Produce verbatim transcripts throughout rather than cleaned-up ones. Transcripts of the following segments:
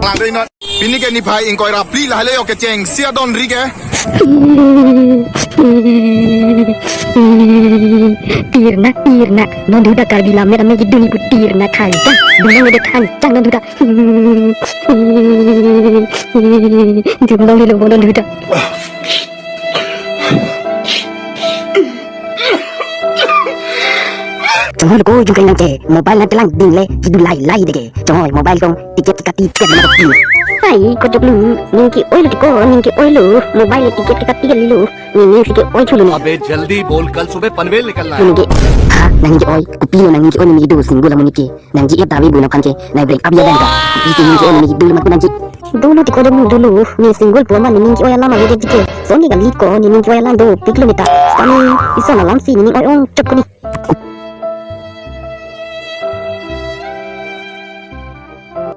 Lang dei non. Pini ke niphai ingkoi ra phli lahai le yo kechengsi adon ri ke. Pirna, pirna. Non duda Karbi Lammet Amei kedun pu pirna khang. Dun non de khang, chang non duda. Dun non lo non duda. Chonghoi lo ko jungkai nang ke mobile nang kelang ding le kidu lai lai deke. Chonghoi mobile tong ticket kati ticket nama kopi. Hai kojok lu ning ke-oi lo tiko ning ke-oi lo mobile le ticket kati kali lo. Ni ning si ke-oi chulu ni. अबे जल्दी बोल, कल सुबह पनवेल निकलना है। Ning ke ha nang ke oi kopi lo nang ke oi ni do single amonit ke. Nangji-et dave bu nangphan ke, nai break up ya dang ka. Isi ning ke-oi nangji dolo mat nangji. Dolo tiko dolo dolo, ni single pu ma ni ning ke-oi alam ave dei ke. Soni kali ko ni ning ke-oi alam dopik lo meta. Kami ison alam si ni ning oi ong chok ko ni.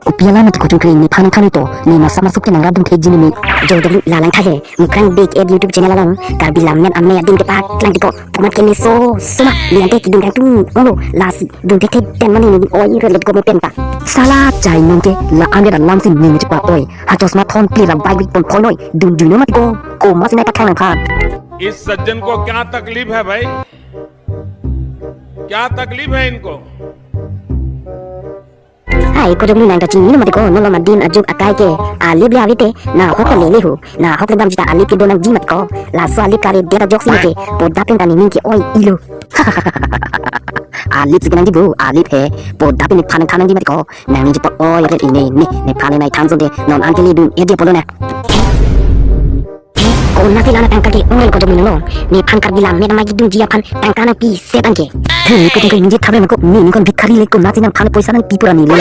Kopi alam tiko chungkring nephan nangthan to, ni masa masuk ke nangra dun thekji ni ni. Jo dolo lalang tha he, Mukrang Big Ed YouTube channel along, Karbi Lammet Amei adin kepak lang tiko. Komat ke meso suma liante kidun kangtung olo lasi dun thekthek den mane ni oi re let ko mo pen ta. Sala chai non ke la amir alam si ni chepa oi. Ha chosma thon pli ra bai wik pon phonoi dun dun mat ko. Ko mas nai pathang nangphan. इस सज्जन को क्या तकलीफ है भाई? क्या तकलीफ है इनको? Hai kojok lu nang ta chini lo mati ko non lo madin ajuk akai ke alip le avete na hok le le hu na hok le dam jita alip ke donang ji mati ko laso alip kare deta jok si ke poda pen ta ni ning ke-oi ilo. Alip si kenang ji bu alip he poda pen nephan nangthan nang ji mati ko nang ni ji po-oi re ine ne nephan nai than son de non an ke le dun e dia polo na. Konat si la-an atangka ke ong le kojok ni lo. Nephan Karbi Lammet Amei kedunji aphan tangka nangpi setan ke. He, kojok ke ningje thap le mako, ni ning kon bhikhari le konat si nangphan poisa nangpi pura ni le.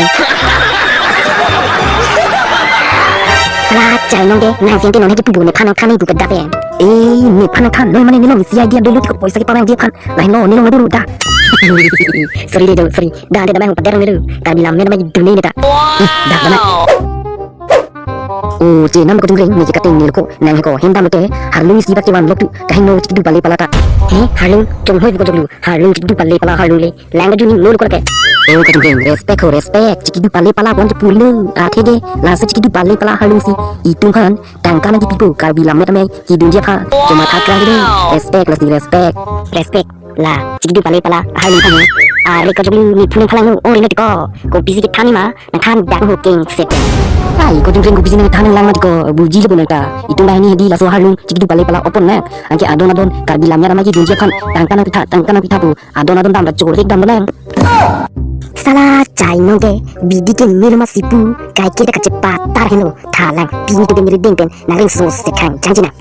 Sala chai non ke, nang sing ke non he ke pubu nephan nangthan ni bu kedap e. Eh, nephan nangthan noi mane nelong isi idea dolo tiko poisa ke parang dia phan. Lahai lo nelong dulu da. Sorry dei, sorry. Da de damai hong pader dulu. Karbi Lammet Amei kedun ne ta. Ih, da damai. O, che nam ko jungkring ni ke kateng ni lo ko nang he ko hem dam ke harlung isi bak kevan lok tu kahingno chikidu pale pala ta. He harlung chonghoi ko jonglu harlung chikidu pale pala harlung le lang ka juni no lo ko ke. O ka jungkring respect ho respect chikidu pale pala bon ke purlo athe ke laso chikidu pale pala harlung si itum aphan tangka nangkipi po Karbi Lammet Amei kedunji aphan cuma thak lang de respect lasi respect. Respect. La, chikidu pale pala, harlung tang. Are kojok lu nephan nangphan lang, o rino tiko. Kopi si kethan ni ma, nangthan dak ho keng set. Ai, kojok reng kopi si nangthan lang ma tiko, buji le bonang ta. Itum dah ni di laso harlung, chikidu pale pala open na. Anke adon adon, Karbi Lammet Amei kedunji aphan, tangka nangpitha, tangka nangpitha pu. Adon adon dam da chor hek dam bonang. Sala chai non ke, bidi ke mil ma sipu, kai ke da kachepa tar heno, thalang, pini tu ke miri ding pen, nang reng so se khang, jang jina.